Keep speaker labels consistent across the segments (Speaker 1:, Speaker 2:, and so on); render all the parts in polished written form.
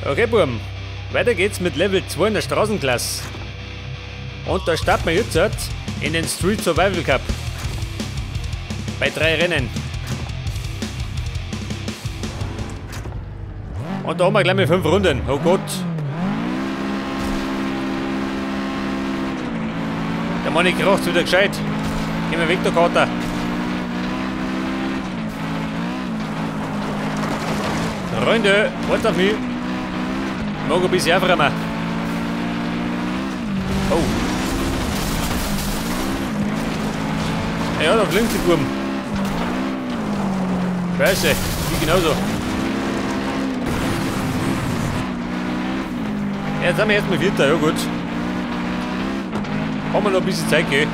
Speaker 1: Okay, Burm. Weiter geht's mit Level 2 in der Straßenklasse. Und da starten wir jetzt in den Street Survival Cup. Bei 3 Rennen. Und da haben wir gleich mal 5 Runden. Oh Gott. Der Mann kracht wieder gescheit. Geh mal weg, der Kater. Freunde, wart auf mich. Mag ein bisschen aufräumen. Oh. Ja, da fliegt die Burm. Scheiße, die genauso. Ja, jetzt sind wir erstmal Vierter, ja gut. Haben wir noch ein bisschen Zeit, gell?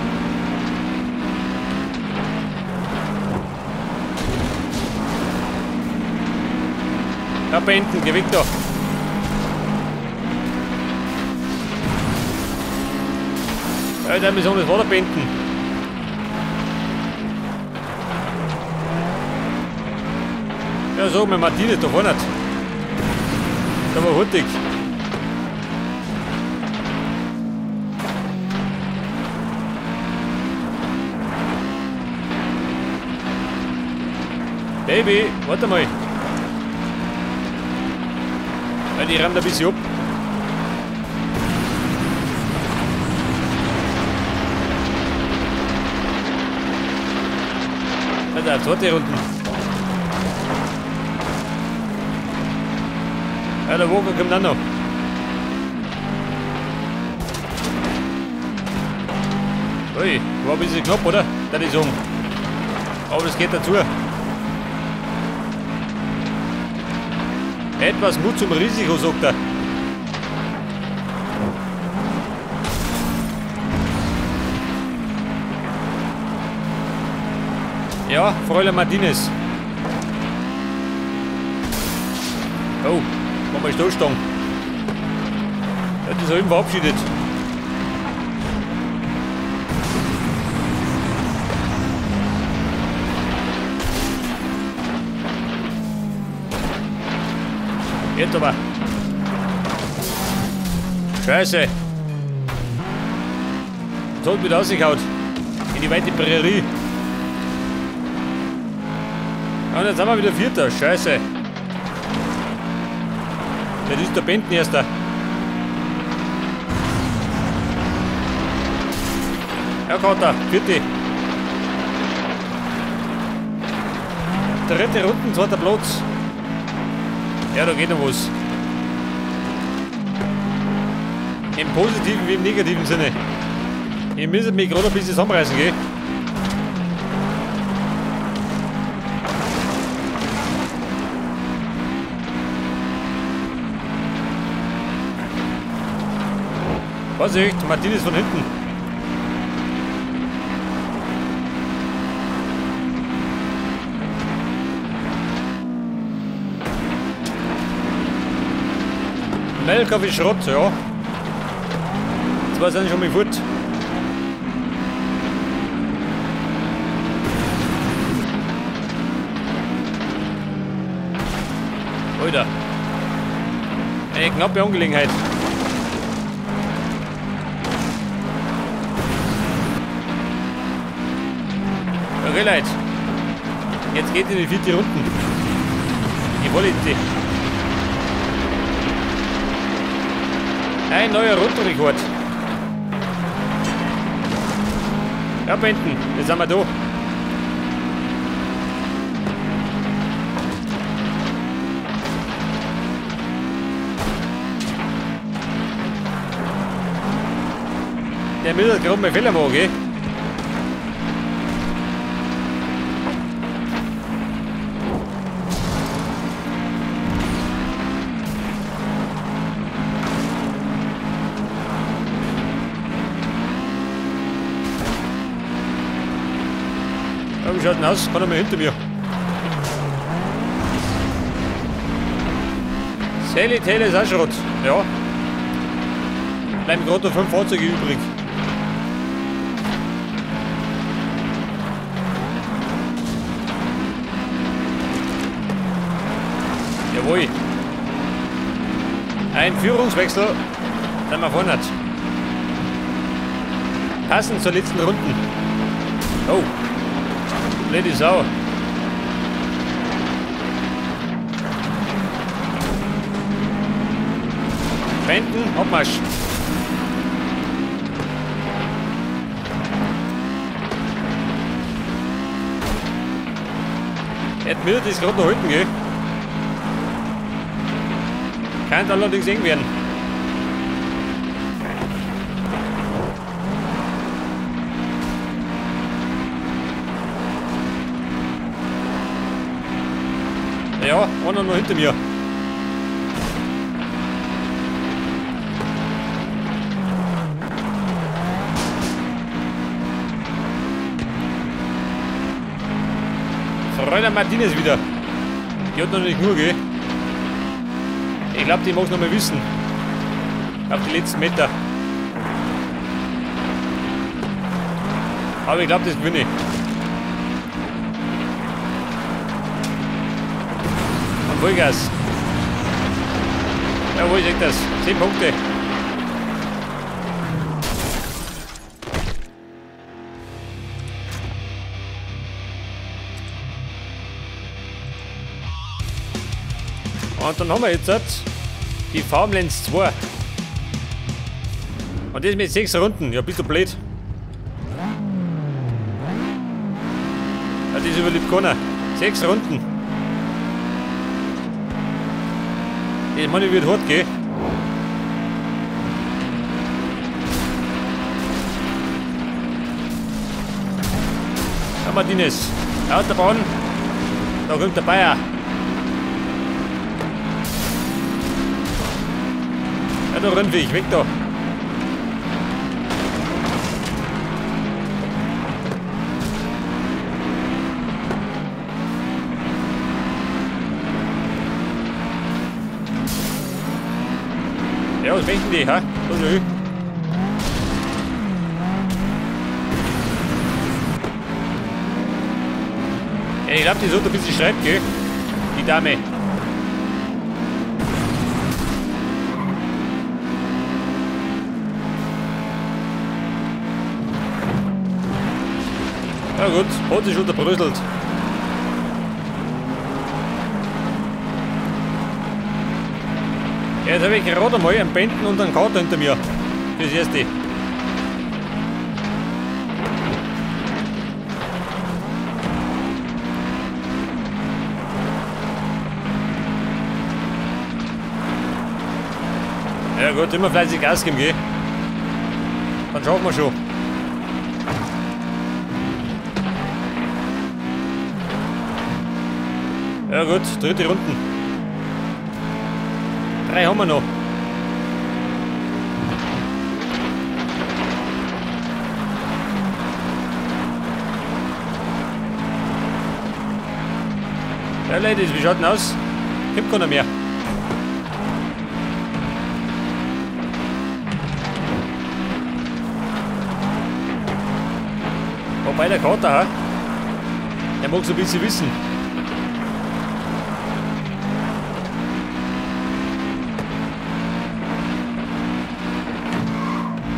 Speaker 1: Ja, beenden, geh weg da. Ja, da müssen wir das Wasser beenden. Ja, so, mit Martinez da vorne. Da war hurtig. Baby, warte mal. Ja, die rammt ein bisschen ab. Alter, zweite Runden. Ja, der Walker kommt auch noch. Ui, war ein bisschen knapp, oder? Das ist um. Aber das geht dazu. Etwas Mut zum Risiko, sagt er. Ja, Fräulein Martinez. Oh, war mal Stoßstangen. Der hat sich so eben verabschiedet. Jetzt aber. Scheiße. Das hat wieder rausgehauen. In die weite Prärie. Und jetzt sind wir wieder Vierter. Scheiße. Das ist der Benten erster. Ja, Kater. Vierte. Dritte Runden, zweiter Platz. Ja, da geht noch was. Im positiven wie im negativen Sinne. Ihr müsst mich gerade ein bisschen zusammenreißen, gell? Vorsicht, Martinez von hinten. Melker wie Schrott, ja. Zwei sind schon mal fort. Alter. Eine knappe Angelegenheit. Okay, Leute. Jetzt geht in die vierte Runde. Die vorletzte. Ein neuer Rundenrekord. Ja, Benten, jetzt sind wir da. Der müsste gerade mal Fehler machen, gell? Wie schaut denn aus? Keiner mehr hinter mir. Sally Taylor ist auch Schrott. Ja. Bleiben gerade noch 5 Fahrzeuge übrig. Jawohl. Ein Führungswechsel, dann mal vorne. Passend zur letzten Runden. Oh, blöde Sau. Wenden, Abmarsch. Hätten wir das gerade noch halten, gell? Kann allerdings eng werden. Ja, einer noch hinter mir. Fräulein Martinez wieder. Die hat noch nicht nur, gell? Ich glaube, die mag noch mal wissen. Auf die letzten Meter. Aber ich glaube, das gewinne ich. Und Vollgas. Jawohl, ich das. 10 Punkte. Und dann haben wir jetzt die Farmlands 2. Und das mit 6 Runden. Ja, bist du blöd. Ja, das überlebt keiner. 6 Runden. Das meine ich wird hart, gell? Ja, Martinez. Autobahn. Da kommt der Bayer. Ja, da rennt ich, weg da. Ja, was möchten die, hä? Was will ich? Ja, ich glaube, die sollte ein bisschen schreibt, gell? Die Dame. Ja gut, hat sich schon zerbröselt. Ja, jetzt habe ich gerade einmal einen Benten und einen Kater hinter mir. Das erste. Ja gut, immer fleißig Gas geben, gell? Dann schaffen wir schon. Ja gut, dritte Runden. 3 haben wir noch. Ja Ladies, wie schaut denn aus? Gibt keiner mehr. Wobei der Kater, ha? Der mag so ein bisschen wissen.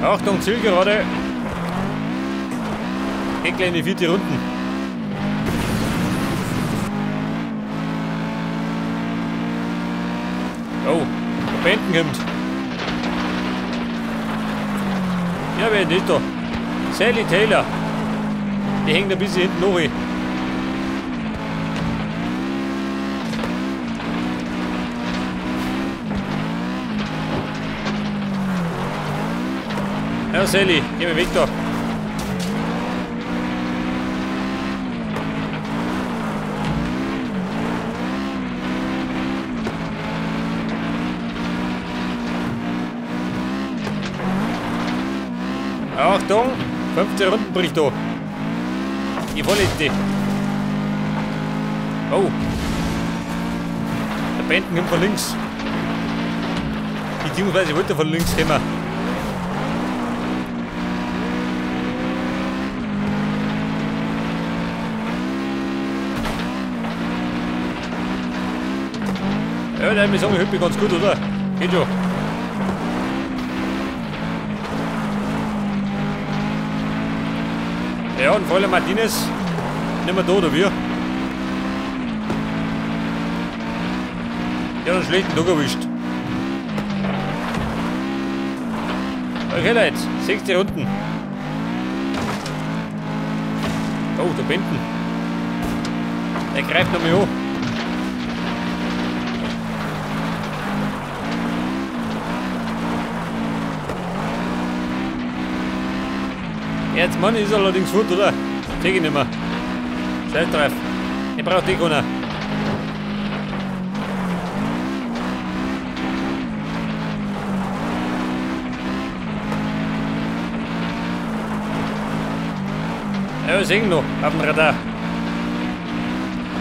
Speaker 1: Achtung, Zielgerade. Geht gleich in die vierte Runden. Oh, der Benten kommt. Ja, wer ist nicht da? Sally Taylor. Die hängt ein bisschen hinten noch. Ja, Sally, geh mal weg da. Achtung, 15 Runden bricht da. Die vorletzte. Oh. Der Benten kommt von links. Beziehungsweise wollte von links kommen. Ja, der ist sagen, ich ganz gut, oder? Geht schon. Ja, und Fräulein Martinez, nicht mehr da, oder wir? Der hat einen schlechten Tag erwischt. Okay, Leute, 60 Runden. Oh, der Benten. Der greift nochmal an. Jetzt, Mann, ist allerdings fort, oder? Seh ich nicht mehr. Scheiß drauf. Ich brauch die keiner. Ja, wir sehen noch auf dem Radar.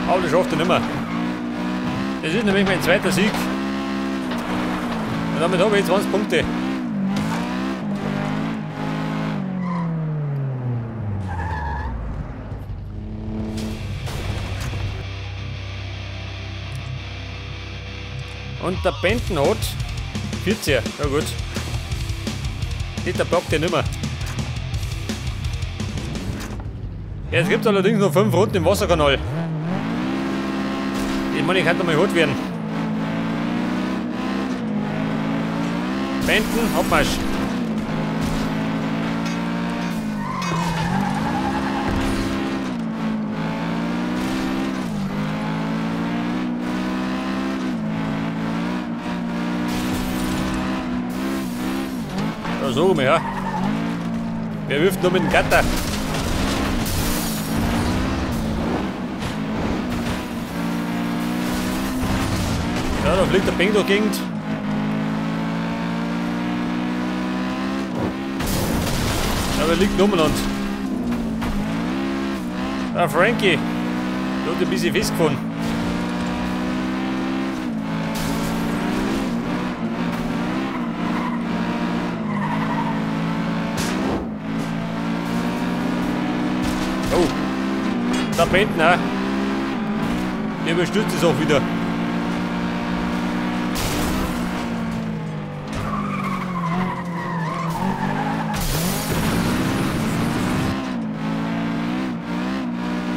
Speaker 1: Aber das schafft er nicht mehr. Das ist nämlich mein zweiter Sieg. Und damit habe ich 20 Punkte. Und der Benten hat 14. Ja gut. Der packt ja nicht mehr. Jetzt gibt es allerdings noch 5 Runden im Wasserkanal. Ich meine, ich könnte mal hart werden. Benten, Abmarsch. Ja, so rum, ja. Wer wirft nur mit dem Gatter? Ja, da fliegt der Beng durch die Gegend. Ja, der liegt umeinander. Ah, Frankie. Der hat ein bisschen festgefahren. Oh. Der Benten, auch. Der überstürzt es auch wieder.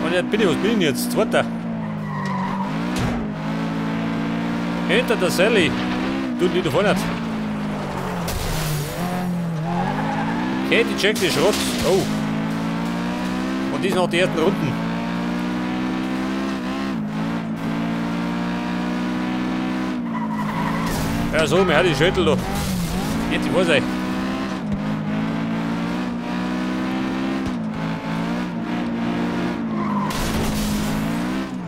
Speaker 1: Und jetzt bin ich, was bin ich denn jetzt? Zweiter. Hinter der Sally. Du, die da vorne. Okay, die checkt die Schrott. Oh. Und die sind noch die ersten Runden. Ja, so, mir hat die Schüttel da. Jetzt, ich weiß nicht.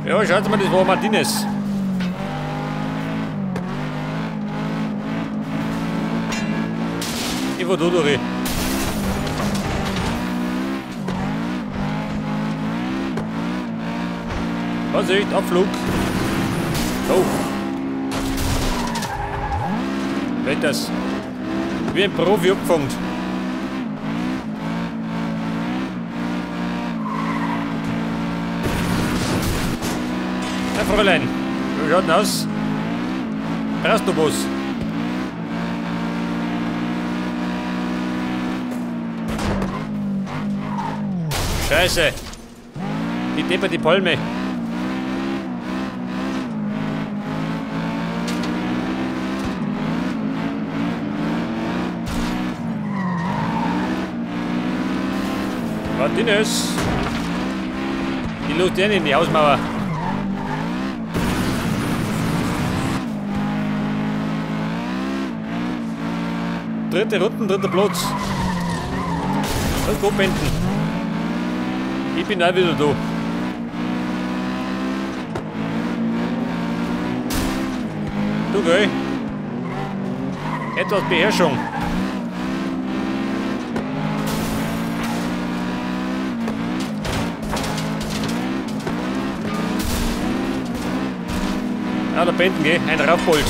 Speaker 1: Ja, schaut mal, das war Martinez. Ich war da durch. Vorsicht, Abflug. Oh. Wird das wie ein Profi abgefangen. Na Fräulein, wie schaut denn aus? Brauchst du was? Scheiße! Die depperte Palme! Martinez! Die lässt den in die Hausmauer. Dritte Runden, dritter Platz. Und gut, Benten. Ich bin auch wieder da. Du, gell? Etwas Beherrschung. Ja, der Benten, gell? Ein Raufbold.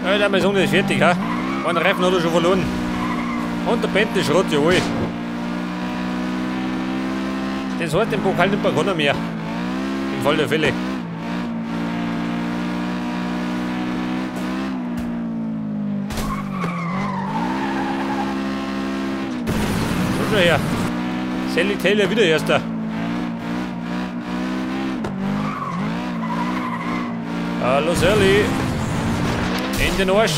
Speaker 1: Ja, der Amazon ist fertig, ha? Einen Reifen hat er schon verloren. Und der Benten ist rot, jawohl. Das heißt, den Pokal nimmt man keiner mehr. Im Fall der Fälle. So, schau her. Sally Taylor wieder erster. Hallo Sally. In den Arsch.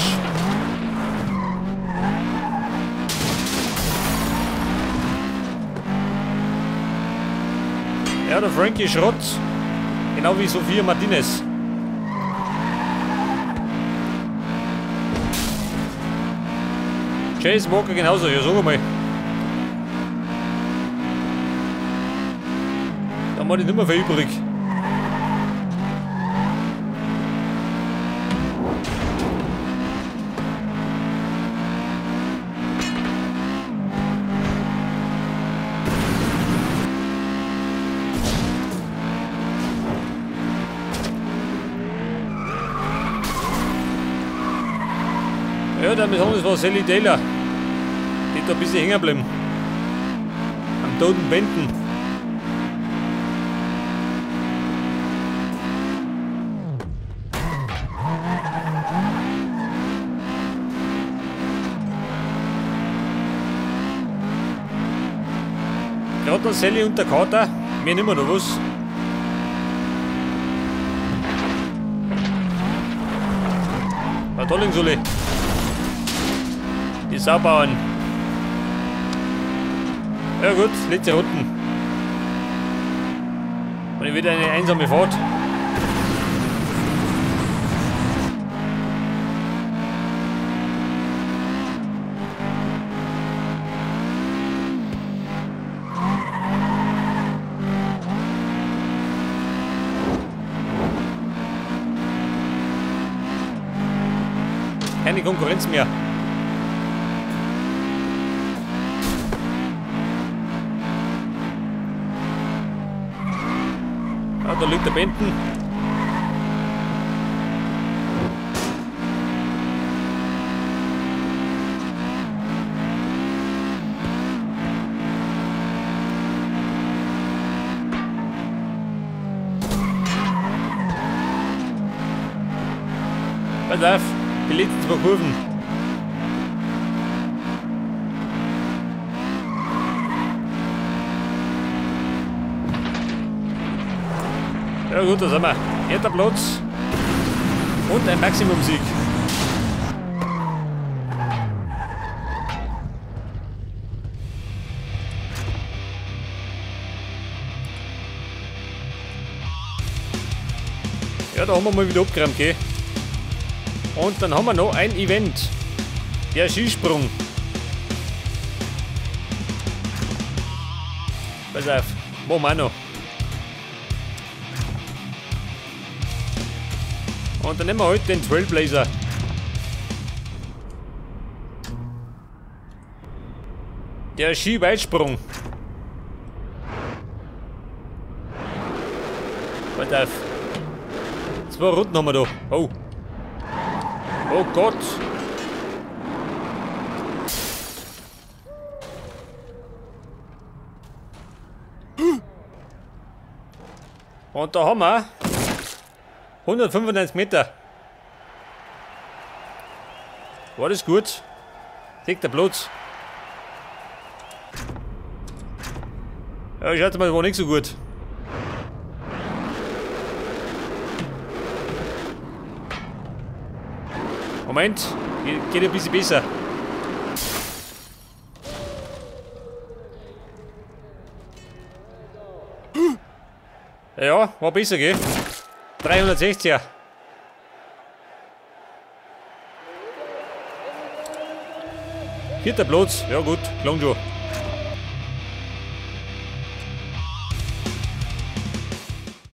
Speaker 1: Ja, der Frankie Schrott. Genau wie Sophia Martinez. Chase Walker genauso, ja sag mal. Da war ich nicht mehr viel übrig. Ja, da besonders war Sally Taylor, die da ein bisschen hängen geblieben. Am toten Bänden. Gerade der Sally und der Kater, mir nicht mehr noch was. Ah, da links alle. Die Saubauern. Ja gut, letzte Runden. Und wieder eine einsame Fahrt. Keine Konkurrenz mehr. Ah, da liegt der Benten. Pass auf, die letzten zwei Kurven. Ja gut, da sind wir. Vierter Platz und ein Maximumsieg. Ja, da haben wir mal wieder abgeräumt, gell? Und dann haben wir noch ein Event. Der Skisprung. Pass auf, machen wir auch noch. Und dann nehmen wir heute den Trailblazer. Der Skiweitsprung. Pass auf. 2 Runden haben wir da. Oh. Oh Gott. Und da haben wir 195 Meter. War das gut? Dicker Platz. Ja, schaut mal, war nicht so gut. Moment, geht ein bisschen besser. Ja, war besser, gell? 360er. Vierter Platz, ja gut, klang schon.